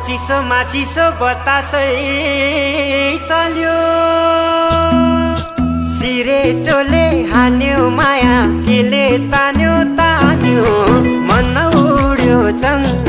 चिसोमा चिसो बतासै चल्यो सिरेटोले हान्यो माया केले तान्यो तान्यो मन उड्यो चङ